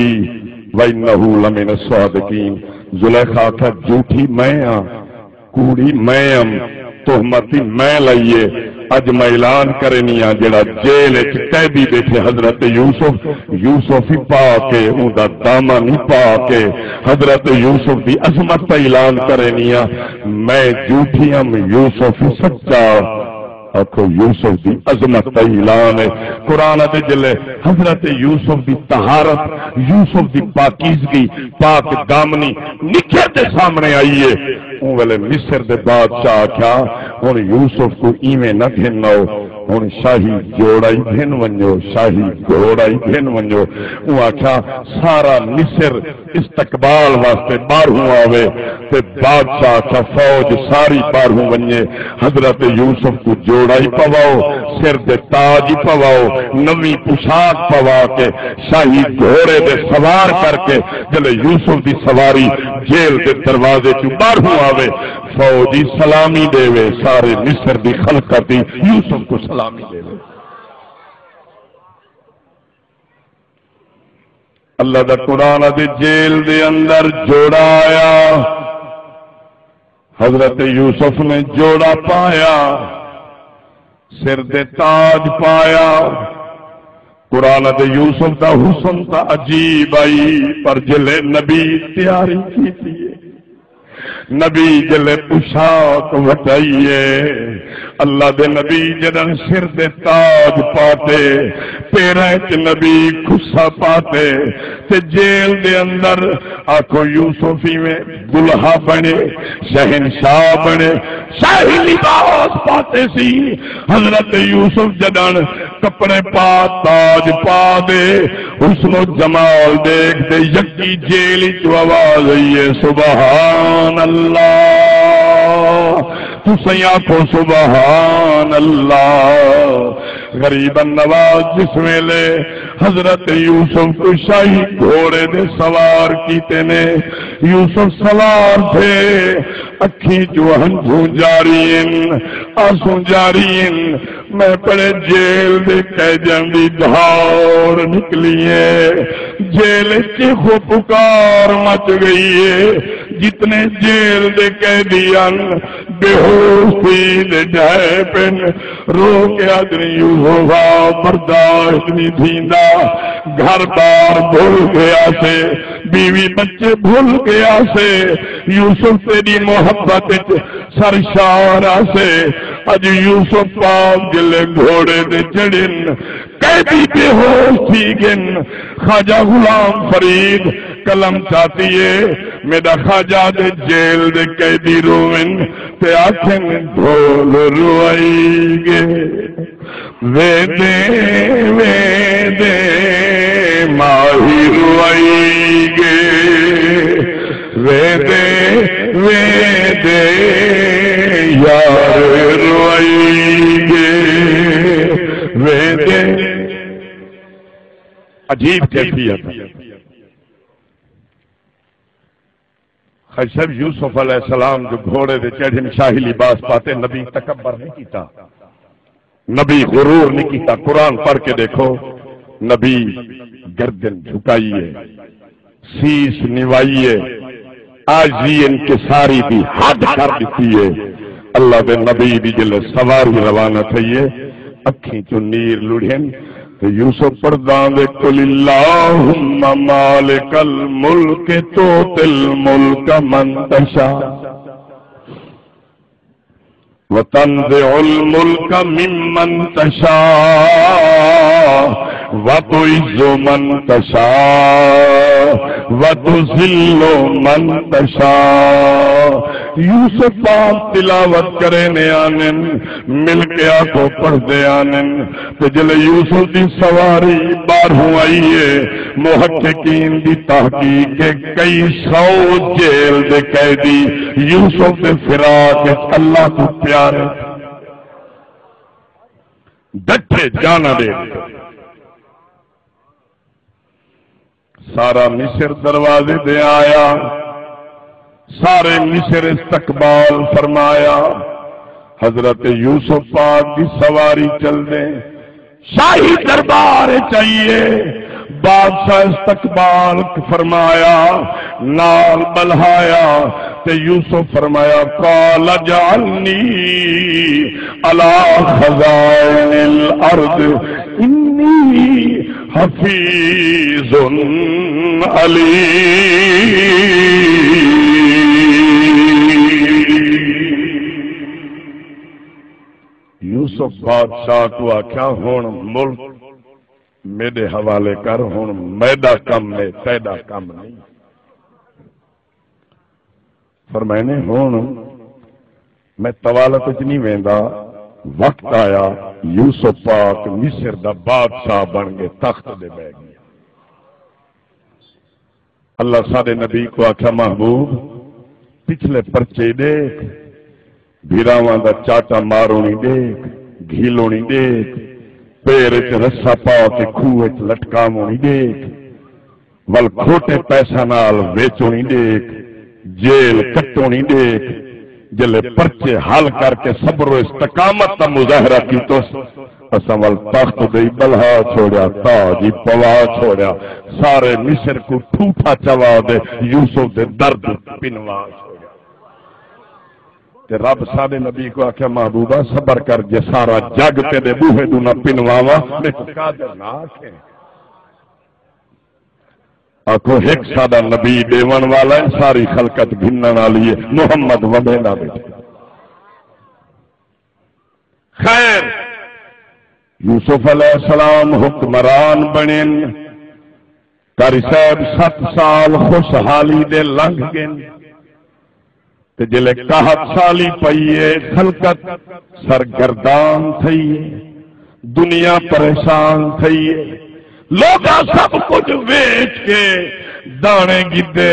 وانه لمن الصادقین۔ زلیخا آکھیا، جھوٹی میں آں، کوڑی میں ام، تہمت ہی میں لائی ہے۔ اڄ میں اعلان کرینی آں، جیڑھا جیل اچ قیدی ٻیٹھے حضرت یوسف، یوسف ہی پاک ہے، اوندا دامن ہی پاک ہے۔ حضرت یوسف دی عظمت دا اعلان کرینی آں، میں جھوٹی ام، یوسف ہی سچا۔ آکھو، یوسف دی عظمت دا اعلان ہے۔ قرآن دے جلے حضرت یوسف دی طہارت، یوسف دی پاکیزگی، پاک دامنی نکھر دے سامنے آئی ہے۔ اوں ویلے مصر دے بادشاہ آکھیا، ہݨ یوسف کوں ایویں نہ گھن آؤ، ہݨ شاہی جوڑا ہی گھن ونڄو، شاہی گھوڑا ہی گھن ونڄو۔ اوں آکھیا، سارا مصر استقبال واسطے ٻاہروں آوے۔ تے بادشاہ آکھیا، فوج ساری ٻاہروں ونڄے، حضرت یوسف کوں جوڑا ہی پواؤ، سر دے تاج ہی پواؤ، نویں پوشاک پوا کے، شاہی گھوڑے دے سوار کر کے، جلے یوسف دی سواری جیل دے دروازے چوں ٻاہروں آوے، فوج ہی سلامی ݙیوے، سارے مصر دی خلقت ہی یوسف کوں سلامی ݙیوے۔ اللہ دا قرآن آدھے، جیل دے اندر جوڑا آیا، حضرت یوسف نے جوڑا پایا، سر دے تاج پایا۔ قرآن آدھے یوسف دا حسن تاں عجیب آئی، پر جلے نبی تیاری کیتی ہے، نبی جلے پوشاک وٹائی ہے، اللہ دے نبی جݙݨ سر دے تاج پاتے، پیراں اچ نبی کھسا پاتے، تے جیل دے اندر آکھو یوسف ایویں دلہا بݨے، شہنشاہ بݨے، شاہی لباس پاتے سی۔ حضرت یوسف جݙݨ کپڑے پا، تاج پا دے، حسن و جمال ݙیکھ تے یکی جیل اچوں آواز آئی ہے، سبحان اللہ۔ تساں آکھو سبحان اللہ۔ غریب نواز جس ویلے حضرت یوسف کوں شاہی گھوڑے دے سوار کیتے نے، یوسف سوار تھئے، اکھیں چوں ہنجھوں جاری ہن، آنسوں جاری ہن۔ میں پڑھے جیل دے قیدیاں دی دھاڑ نکلی ہے۔ جیل اچ چیخو پکار مچ گئی ہے۔ جتنے جیل دے قیدی ہن، بے ہوش تھی تے ڈھے پن۔ رو کے آدھن، یوسفا، برداشت نہیں تھیندا۔ گھر بار بھل گیا سے، بیوی بچے بھل گیا سے۔ یوسف تیری محبت وچ سرشار آسے۔ اڄ یوسف پاک جلے گھوڑے تے چڑھن، قیدی بے ہوش تھی ڳن۔ خواجہ غلام فرید قلم چاتی ہے، میݙا خواجہ دے جیل دے قیدی روون تے آکھن، ڈھول روائی ڳے، ویندے ویندے ماہی روائی ڳے، ویندے ویندے یار روائی ڳے، ویندے۔ عجیب کیفیت۔ خواجہ صاحب، یوسف علیہ السلام جو گھوڑے دے چڑھن، شاہی لباس پاتے، نبی تکبر نہیں کیتا، نبی غرور نہیں کیتا۔ قرآن پڑھ کے دیکھو، نبی گردن جھکائی ہے، سیس نوائی ہے، عاجزی انکساری دی حد کر ݙتی ہے۔ اللہ دے نبی دی جلے سواری روانہ تھئی ہے، اکھیں چوں نیر لڑھن تے یوسف پڑھدا آندے، قل اللہم مالک الملک تؤتی الملک من تشاء وتنزع الملک ممن تشاء وتعز من تشاء وتذل من تشاء۔ یوسف پاک تلاوت کریندے آندن، مل کے آکھو پڑھدے آندن۔ تے جلے یوسف دی سواری ٻاہروں آئی ہے، محققین دی تحقیق ہے، کئی سو جیل دے قیدی یوسف دے فراق وچ اللہ کوں پیارے ڈٹھے جانا ݙے ݙتے۔ سارا مصر دروازے دے آیا، سارے مصر استقبال فرمایا۔ حضرت یوسف پاک دی سواری چلدے شاہی دربار اچ آئی ہے۔ بادشاہ استقبال فرمایا، نال ٻلہایا تے یوسف فرمایا، قال اجعلنی علی خزائن الارض انی حفیظ علیم۔ یوسف بادشاہ کوں آکھیا، ہݨ ملک میݙے حوالے کر، ہݨ میݙا کم ہے، تیݙا کم نہیں۔ فرمائے نے، ہݨ میں طوالت وچ نہیں ویندا۔ وقت آیا، یوسف پاک مصر دا بادشاہ بݨ کے تخت تے ٻہہ ڳیا۔ اللہ ساݙے نبی کوں آکھیا، محبوب، پچھلے پرچے ݙیکھ، بھراواں دا چاٹا ماروݨی ݙیکھ، گھیلوݨی ݙیکھ، پیر اچ رسا پا کے کھوہ اچ لٹکاوݨی ݙیکھ، ول کھوٹے پیسہ نال ویچوݨی ݙیکھ، جیل کٹوݨی ݙیکھ۔ جلے پرچے حل کر کے صبر و استقامت دا مظاہرہ کیتوس، اساں ول تخت دے ای ٻلہا چھوڑیا، تاج ای پوا چھوڑیا، سارے مصر کوں ٹھوٹھا چوا تے یوسف دے درد پنوا چھوڑیا۔ تے رب ساݙے نبی کوں آکھیا، محبوبا صبر کر، جے سارا جگ تیݙے ٻوہے ݙو نہ پنواواں، میکوں قادر نہ آکھیں۔ آکھو، ہک ساݙا نبی ݙیوݨ والا ہے، ساری خلقت گھنݨ والی ہے، محمد ونڈیندا ٻیٹھے۔ خیر، یوسف علیہ السلام حکمران بݨن، قاری صاحب، ست سال خوشحالی دے لنگھ ڳن۔ تے جلے قحط سالی پئی ہے، خلقت سرگردان تھئی ہے، دنیا پریشان تھئی ہے، لوکاں سب کجھ ویچ کے داݨے گھدے۔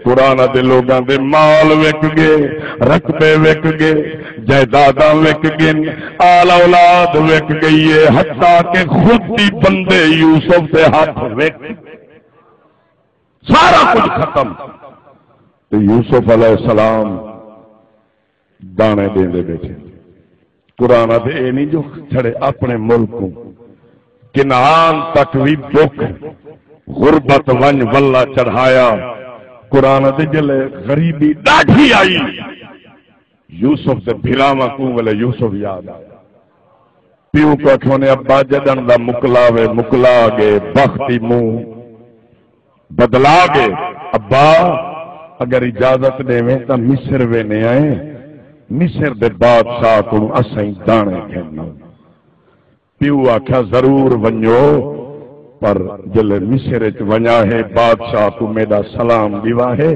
قرآن دے لوگاں دے مال وک ڳئے، رقبے وک ڳئے، جائیداداں وک ڳن، آل اولاد وک ڳئی ہے، حتیٰ کہ خود دی بندے یوسف دے ہتھ وک، سارا کجھ ختم۔ تے یوسف علیہ السلام داݨے ݙیندے ٻیٹھے۔ قرآن آہدے اے نی جو چھڑے اپݨے ملک کوں، کنعان تک وی ݙکھ، غربت ونڄ ولا چڑھایا۔ قرآن آہدے جلے غریبی ݙاڈھی آئی، یوسف دے بھراواں کوں ویلے یوسف یاد آیا۔ پیو کوں آکھیا نے، ابا جݙݨ دا مکلا وے، مکلا ڳئے، بخت ای منہ بدلا ڳئے۔ ابا، اگر اجازت ݙیویں تاں مصر وینے آئیں، مصر دے بادشاہ کوں اساں داݨے گھن آؤں۔ پیو آکھیا، ضرور ونڄو، پر جلے مصر اچ ونڄا ہے، بادشاہ کوں میݙا سلام ݙیوا ہے،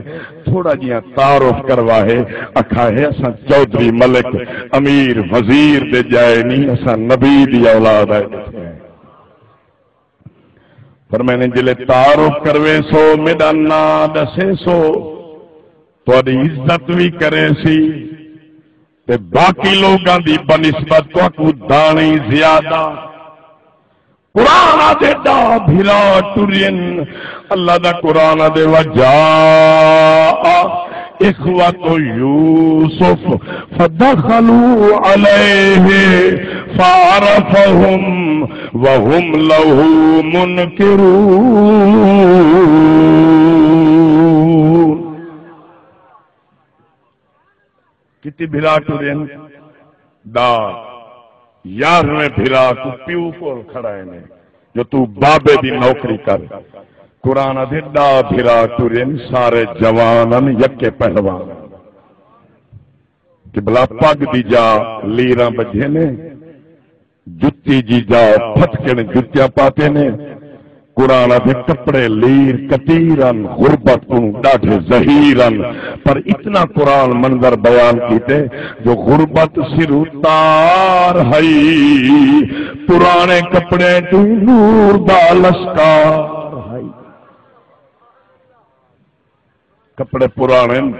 تھوڑا جیہاں تعارف کروا ہے، آکھا ہے، اساں چوہدری ملک، امیر وزیر دے ڄائے نی، اساں نبی دی اولاد آئے ٻیٹھے ہیں۔ فرمائے نے، جلے تعارف کرویسو، میݙا ناں ݙسیسو، تہاݙی عزت وی کریسی تے باقی لوگاں دی بنسبت تہاکوں داݨی زیادہ۔ قرآن آہدے ݙاہ بھرا ٹرین۔ اللہ دا قرآن آہدے، وجاء إخوة يوسف فدخلوا عليه فعرفهم وهم له منكرون۔ کتی بھرا ٹرین؟ ݙاہ۔ یارہویں بھرا کوں پیو کول کھڑائے نے جو توں بابے دی نوکری کر۔ قرآن آہدے ݙاہ بھرا ٹرین، سارے جوان ہن، یکے پہلوان۔ قبلہ پڳ دی جا لیراں ٻدھے نے، جتی جی جا پھتکن جتیاں پاتے نے۔ قرآن آہدے کپڑے لیر کتیر ہن، غربت کوں ݙاڈھے زہیر ہن، پر اتنا قرآن منظر بیان کیتے جو غربت سروں تار ہئی، پراݨے کپڑے توں نور دا لشکار ہئی۔ کپڑے پراݨے ہن،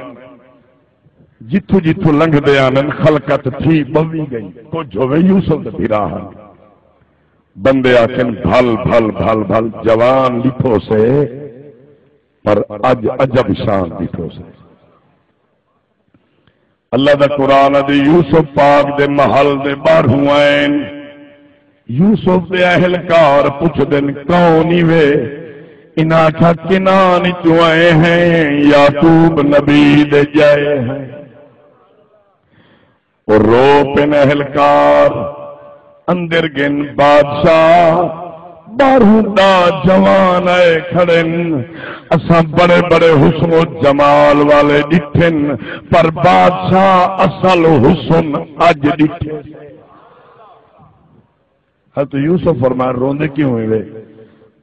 جتھوں جتھوں لنگھدے آندن، خلقت تھی ٻہوی ڳئی۔ کجھ ہووے یوسف دے بھرا ہن، بندے آکھن، بھل، بھل، بھل، بھل، جوان ݙٹھوسے، پر اڄ عجب شان ݙٹھوسے۔ اللہ دا قرآن آہدے یوسف پاک دے محل دے ٻاہروں آئن۔ یوسف دے اہلکار پچھدن، کون ایوے؟ انہاں آکھیا، کنعان چوں آئے ہیں، یعقوب نبی دے ڄائے ہیں۔ او رو پن اہلکار، اندر ڳن بادشاہ، ٻاہروں ݙاہ جوان آئے کھڑن، اساں بڑے بڑے حسن و جمال والے ݙٹھن، پر بادشاہ اصل حسن اڄ ݙٹھے۔ حضرت یوسف فرمایا، روندے کیوں ہوئے؟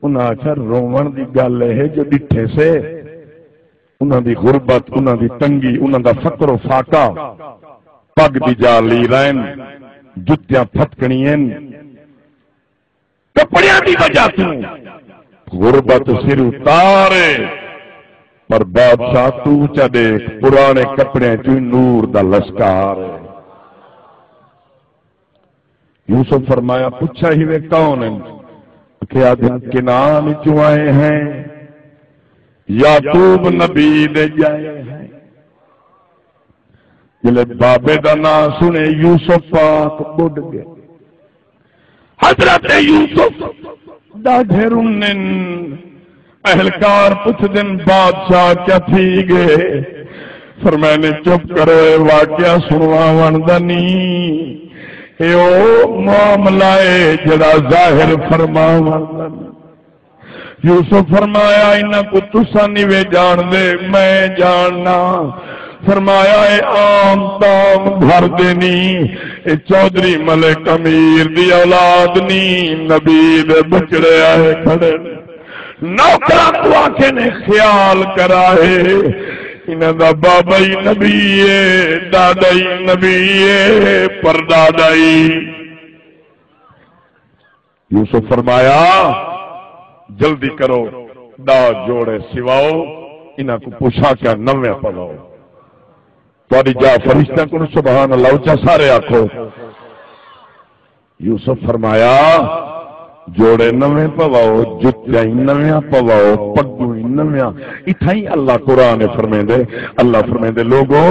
انہاں آکھیا، رووݨ دی ڳل اے ہے جو ݙٹھے سے، انہاں دی غربت، انہاں دی تنگی، انہاں دا فقر و فاقہ، پڳ دی جا لیرائن، جتیاں پھتکݨی ہن، کپڑیاں دی وجہ توں غربت سروں تار اے، پر بادشاہ توں چا ݙیکھ، پراݨے کپڑیاں چوں نور دا لشکار اے۔ یوسف فرمایا، پچھا ہیوے کون ہن؟ آکھیا، آہدن کنعان چوں آئے ہیں، یعقوب نبی دے ڄائے ہیں۔ جلے بابے دا ناں سݨے، یوسف پاک ٻݙ ڳئے۔ حضرت یوسف ݙاڈھے رنن۔ اہلکار پچھدن، بادشاہ کیا تھی ڳئے؟ فرمائے نے، چپ کرو، اے واقعہ سݨواوݨ دا نی، اے او معاملہ اے جڑا ظاہر فرماوݨ دا نی۔ یوسف فرمایا، انہاں کوں تساں نیوے ڄاݨدے، میں ڄاݨنا۔ فرمایا، اے عام تام گھر دے نی، اے چوہدری ملک امیر دی اولاد نی، نبی دے ٻچڑے آئے کھڑے۔ نوکراں کوں آکھے نے، خیال کرائے، انہاں دا بابا ہی نبی اے، ݙاݙا ہی نبی اے، پرݙاݙا ہی۔ یوسف فرمایا، جلدی کرو، ݙاہ جوڑے سواؤ، انہاں کوں پوشاکاں نویاں پواؤ۔ تہاݙی جاہ فرشتیاں کوں، سبحان اللہ اچا سارے آکھو۔ یوسف فرمایا، جوڑے نویں پواؤ، جتیاں ہی نویاں پواؤ، پڳوں ہی نویاں۔ اتھائیں اللہ قرآن فرمیندے، اللہ فرمیندے، لوگو،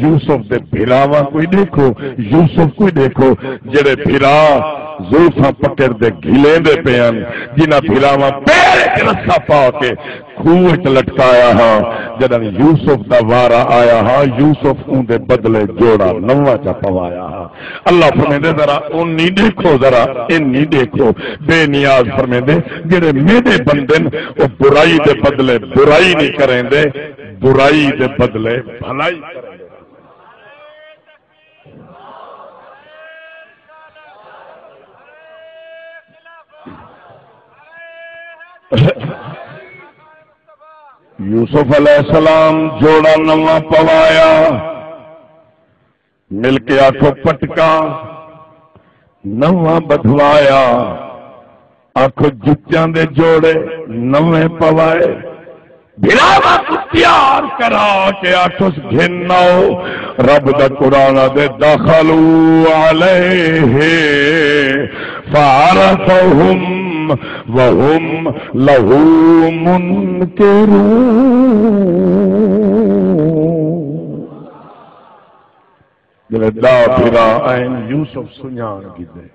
یوسف دے بھراواں کوئی ݙیکھو، یوسف کوئی ݙیکھو، جڑے بھرا زلفاں پکڑ دے گھلیندے پئے ہن، جنہاں بھراواں پیر اچ رسا پا کے کھوہ اچ لٹکایا ہا، جݙݨ یوسف دا وارا آیا ہا، یوسف اوندے بدلے جوڑا نواں چا پوایا ہا۔ اللہ فرمیندے، ذرا اونی ݙیکھو، ذرا اینی ݙیکھو۔ بے نیاز فرمیندے، جڑے میݙے بندے ہن، او برائی دے بدلے برائی نہیں کریندے، برائی دے بدلے بھلائی کریندے۔ یوسف علیہ السلام جوڑا نواں پوایا، مل کے آکھو پٹکا نواں بدھوایا، آکھو جتیاں دے جوڑے نویں پوائے۔ بھراواں کوں تیار کرا کے آکھس گھن آؤ۔ رب دا قرآن آدھے، دخلوا علیہ فعرفہم وہم لہ منکرون۔ جلے ݙاہ بھرا آئن، یوسف سنڄاݨ گھدے،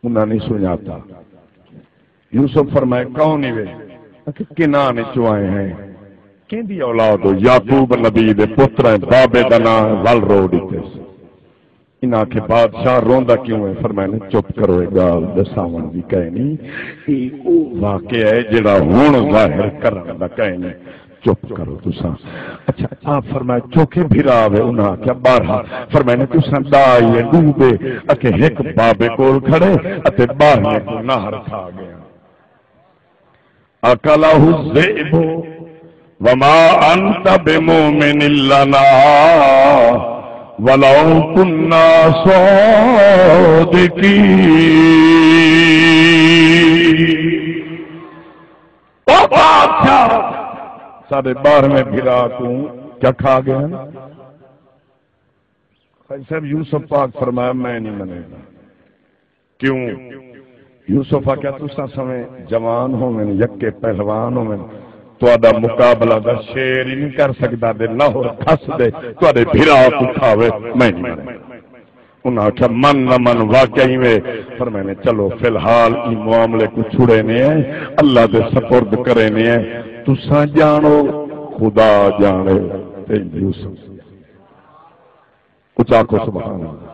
انہاں نہیں سنڄاتا۔ یوسف فرمائے، کون ہی وے؟ آکھے، کنعان وچوں آئے ہیں۔ کیندی اولاد ہو؟ یعقوب نبی دے پتر ہیں، بابے دا ناں ہے، ول رو ݙتے۔ انہاں آکھے، بادشاہ روندا کیوں ہے؟ فرمائے نے، چپ کرو، اے ڳالھ ݙساوݨ دی کائے نہیں، اے او واقعہ ہے جڑا ہݨ ظاہر کرݨ دا کائے نہیں۔ چپ کرو تساں۔ اچھا، آپ فرمائے، چوکھے بھرا وے؟ انہاں آکھیا، ٻارہا۔ فرمائے نے، تساں ݙاہ ہی ہے، ݙو ٻے؟ آکھے، ہک بابے کول کھڑے اتے ٻارہیں کوں نہر کھا ڳئے۔ اکلہ الذئب وما انت بمؤمن لنا ولو کنا صادقین۔ او بادشاہ، ساݙے ٻارہویں بھرا کوں کیا کھا ڳئے ہن؟ بھائی صاحب، یوسف پاک فرمایا، میں نہیں منیندا۔ کیوں؟ یوسف آکھیا، تساں سویں جوان ہوون، یکے پہلوان ہوون، تہاݙا مقابلہ دا شیر ہی نہیں کر سڳدا، تے نہر کھس دے تہاݙے بھرا کوں کھاوے، میں نہیں منیندا۔ انہاں آکھیا، من نہ من واقعی وے۔ فرمائے نے، چلو فی الحال ایں معاملے کوں چھڑینے ہیں، اللہ دے سپرد کرینے ہیں، تساں ڄاݨو، خدا ڄاݨے تے یوسف۔ اچا آکھو سبحان اللہ۔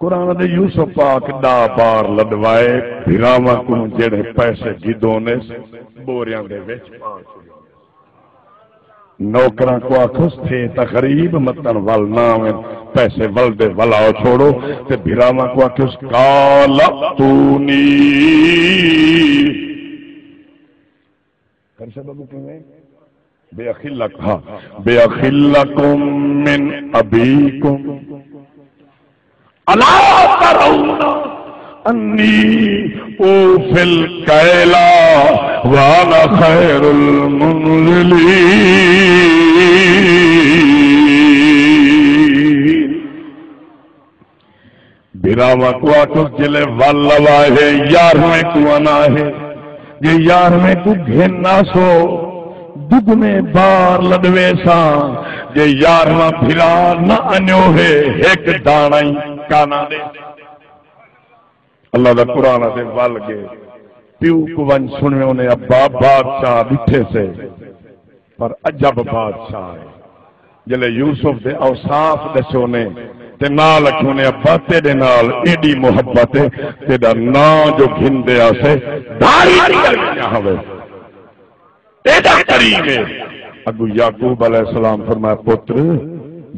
قرآن دے یوسف پاک ݙاہ بار لݙوائے، بھراواں کوں جڑے پیسے گھدونے، بوریاں دے وچ پا چھوڑے۔ نوکراں کوں آکھس، تھے تاں غریب، متݨ ول نہ آون، پیسے ول دے ول آؤ چھوڑو۔ تے بھراواں کوں آکھس، قال ائتونی۔ کر سبب کیویں؟ بأخ لک-، ہاں، بأخ لکم من ابیکم۔ الا ترون انی اوفی الکیل وانا خیر المنزلین۔ بھراواں کوں آکھو، جلے ول لواہے، یارہویں کوں انا ہے، جے یارہویں کوں گھن آسو، دگنے بار لݙویساں، جے یارہواں بھرا نہ انیو ہے، ہک داݨا ہی کانا ݙے۔ اللہ دا قرآن آدھے، ول ڳئے، پیو کوں ونڄ سݨوے، انہیں ابا بادشاہ ݙٹھے سے۔ پر عجب بادشاہ ہے۔ جلے یوسف دے اوصاف ݙسونے تے نال اکھیونے، ابا تیݙے نال ایݙی محبت ہے، تیݙا ناں جو گھندے آسے دھاری نکل ڳیا ہوے، ایݙا کریم ہے۔ اڳوں یعقوب علیہ السلام فرمایا، پتر،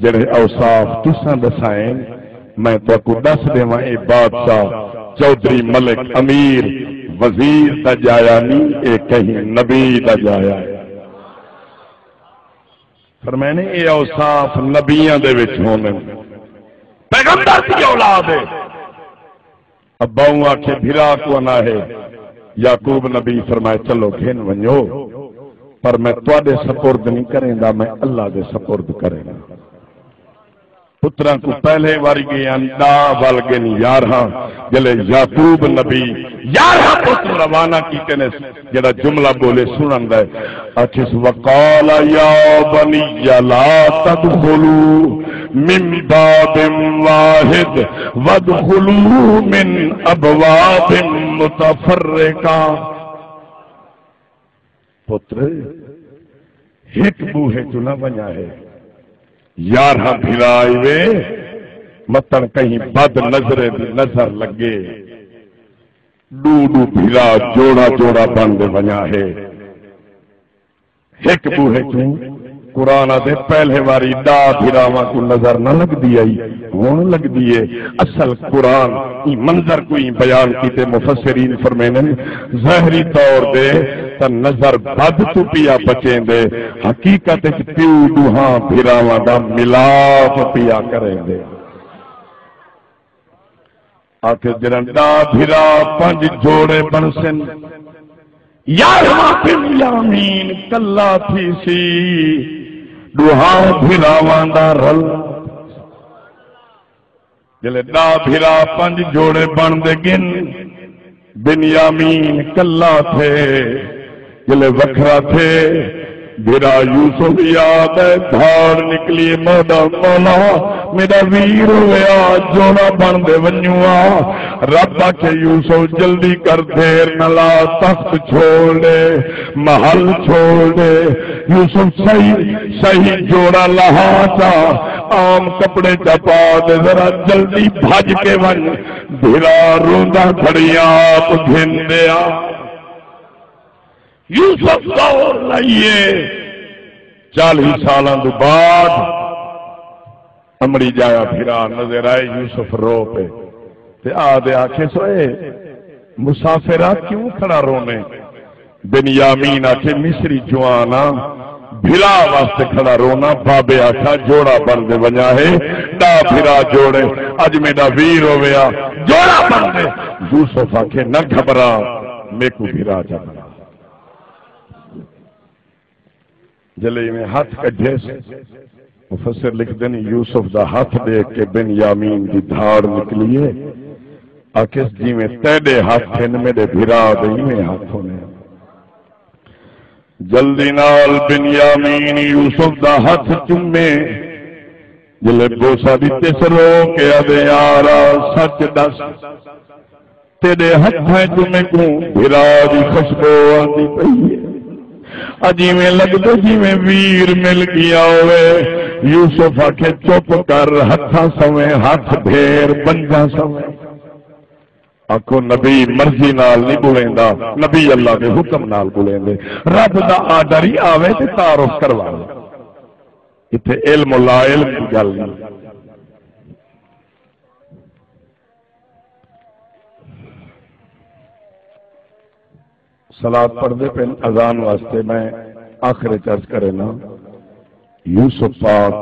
جڑے اوصاف تساں ݙسائن، میں تہاکوں ݙس ݙیواں، اے بادشاہ، چوہدری، ملک، امیر، وزیر دا ڄایا نہیں، اے کہیں نبی دا ڄایا ہے۔ فرمائے نے، اے اوصاف نبیاں دے وچ ہوندن، پیغمبر دی اولاد ہے۔ اباؤں آکھے، بھرا کوں انا ہے، یعقوب نبی فرمائے، چلو گھن ونڄو، پر میں تہاݙے سپرد نہیں کریندا، میں اللہ دے سپرد کریندا۔ پتراں کوں پہلے واری ڳئے ہن، ݙاہ ول ڳن یارہاں۔ جلے یعقوب نبی یارہاں پتر روانہ کیتے نے، جڑا جملہ ٻولے سݨن دا ہے، آکھیس، وقال یا بنی لا تدخلوا من باب واحد وادخلوا من ابواب متفرقہ۔ پتر، ہک ٻوہے چوں نہ ونڄا ہے، یارہاں بھرا آئیوے، متݨ کہیں بد نظرے دی نظر لڳے۔ ݙو ݙو بھرا جوڑا جوڑا بݨ دے ونڄا ہے۔ ہک ٻوہے چوں، قرآن آہدے پہلے واری ݙاہ بھراواں کوں نظر نہ لڳدی ہئی، ہݨ لڳدی ہے۔ اصل قرآن ایں منظر کوں ایں بیان کیتے مفسرین فرمیندن، ظاہری طور تے تاں نظر بد توں پیا بچیندے، حقیقت اچ پیو ݙوہاں بھراواں دا ملاپ پیا کریندے۔ آکھے جݙاں ݙاہ بھرا پنج جوڑے بݨسن، یارہواں بنیامین کلا تھیسی، ݙوہاں بھراواں دا رل۔ جلے ݙاہ بھرا پنج جوڑے بݨدے ڳن، بنیامین کلا تھئے۔ جلے وکھرا تھئے، بھرا یوسف یاد آئے، دھاڑ نکلی، مولا، مولا، میݙا ویر ہویا، جوڑا بݨدے ونڄوں آ۔ رب آکھے، یوسف جلدی کر، دیر نہ لا، تخت چھوڑ ݙے، محل چھوڑ ݙے۔ یوسف صحیح، صحیح جوڑا لہا چا، عام کپڑے چا پا تے ذرا جلدی بھڄ کے ونڄ۔ بھرا روندا کھڑی آپ گھن ݙے آ۔ یوسف دور لائیے، چالیہہ سالاں دو بعد امڑی ڄایا بھرا نظر آئے، یوسف رو پئے تے آہدے آکھیس، اے مسافرا، کیوں کھڑا رونے؟ بنیامین آکھے، مصری جوان آں، بھرا واسطے کھڑا رونا، بابے آکھا جوڑا بݨدے ونڄا ہے، ݙاہ بھرا جوڑے، اڄ میݙا ویر ہووے آ، جوڑا بݨدے۔ یوسف آکھے، نہ گھبرا، میکوں بھرا چا بݨا۔ جلے ایویں ہتھ کڈھیس، مفسر لکھدن، یوسف دا ہتھ ݙیکھ کے بنیامین دی دھاڑ نکلی ہے۔ آکھیس، جیویں تیݙے ہتھ ہن، میݙے بھرا دے ایویں ہتھ ہونے۔ جلدی نال بنیامین یوسف دا ہتھ چمے۔ جلے بوسہ ݙتیس، رو کے آہدے، یارا، سچ ݙس، تیݙے ہتھاں چوں میکوں بھرا دی خوشبو آندی پئی ہے۔ اڄ ایویں لڳدے جیویں ویر مل ڳیا ہووے۔ یوسف آکھے، چپ کر، ہتھاں سویں، ہتھ ڈھیر، بنجاں سویں۔ آکھو، نبی مرضی نال نہیں ٻلیندا، نبی اللہ دے حکم نال ٻلیندے۔ رب دا آرڈر ہی آوے تے تعارف کرواوے۔ اتھے علم و لا علم دی ڳالھ نہیں۔ صلات پڑھدے پن اذان واسطے، میں آخر اچ عرض کرے نا، یوسف پاک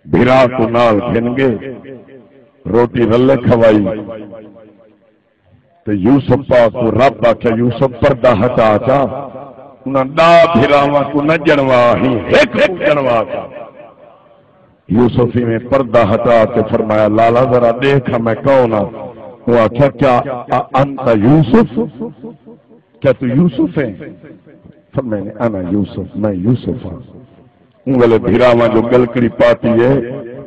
بھرا کوں نال گھن گئے، روٹی رلے کھوائی۔ تے یوسف پاک کوں رب آکھیا، یوسف پردہ ہٹا چا، انہاں ݙاہ بھراواں کوں نہ ڄݨوا، ہی ہک کوں ڄݨوا چا۔ یوسف ایویں پردہ ہٹا کے فرمایا، لالا ذرا ݙیکھ میں کون ہاں؟ اوں آکھیا، کیا انت یوسف؟ کیا تو یوسف ہیں؟ فرمائے نے، انا یوسف، میں یوسف ہاں۔ اوں ویلے بھراواں جو ڳلکڑی پاتی ہے،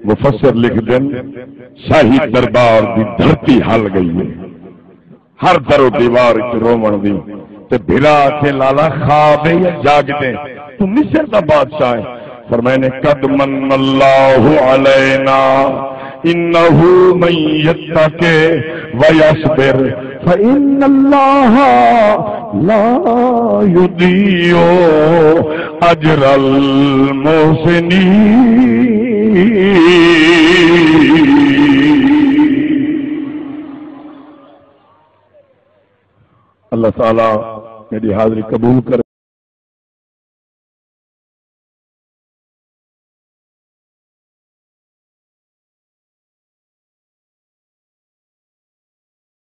مفسر لکھدن، شاہی دربار دی دھرتی ہل ڳئی ہے، ہر در و دیوار اچ رووݨ دی۔ تے بھرا آکھے، لالا خواب ہے یا جاڳدے؟ توں مصر دا بادشاہ ہے۔ فرمائے نے، قد من اللہ علینا انہ من یتق ویصبر فإن اللہ لا یضیع اجر المحسنین۔ اللہ تعالیٰ میری حاضری قبول کرے۔